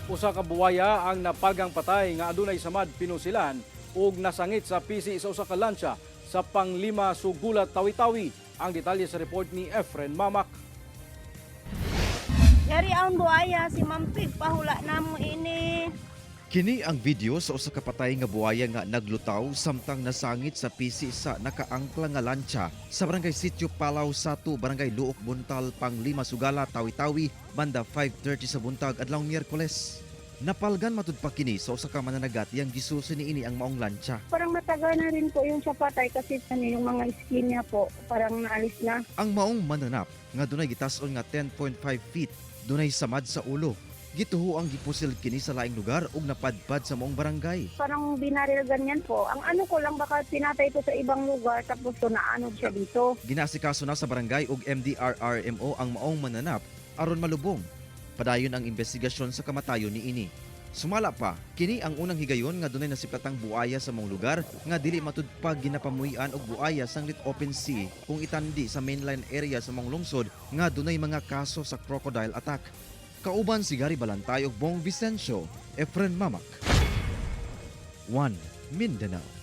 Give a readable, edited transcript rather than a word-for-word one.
Usa ka buwaya ang napalgang patay nga adunay samad pinusilan ug nasangit sa pisi sa usa ka lansya sa Panglima Sugulat, Tawi-Tawi. Ang detalye sa report ni Efren Mamak. Yari ang buaya si Mampig pahula namo ini. Kini ang video sa usa ka patay nga buhaya nga naglutaw samtang nasangit sa pisi sa nakaangkla nga lancha sa Barangay Sitio Palaw Satu, Barangay Luok Buntal, Panglima Sugala, Tawi-Tawi, banda 5:30 sa buntag adlaw Miyerkules. Napalgan matud pa kini sa usa ka mananagat yang gisusi niini ang maong lancha. Parang matagal na rin po yung sa patay kasi ano, yung mga skin niya po parang naalis na. Ang maong mananap nga dunay gitas-on nga 10.5 feet dunay samad sa ulo. Gituho ang gipusil kini sa laing lugar ug napadpad sa maong barangay. Parang binaril ganyan po. Ang ano ko lang, baka pinatay ito sa ibang lugar tapos to naanod siya dito. Ginaasikaso na sa barangay ug MDRRMO ang maong mananap aron malubong. Padayon ang investigasyon sa kamatayon niini. Sumala pa, kini ang unang higayon nga dunay nasiplatang buaya sa maong lugar nga dili matud pa ginapamuy-an og buaya sanglit open sea kung itandi sa mainland area sa maong lungsod nga dunay mga kaso sa crocodile attack. Kauban si Gary Balantay ug Bong Vicencio, Efren Mamak. 1 Mindanao.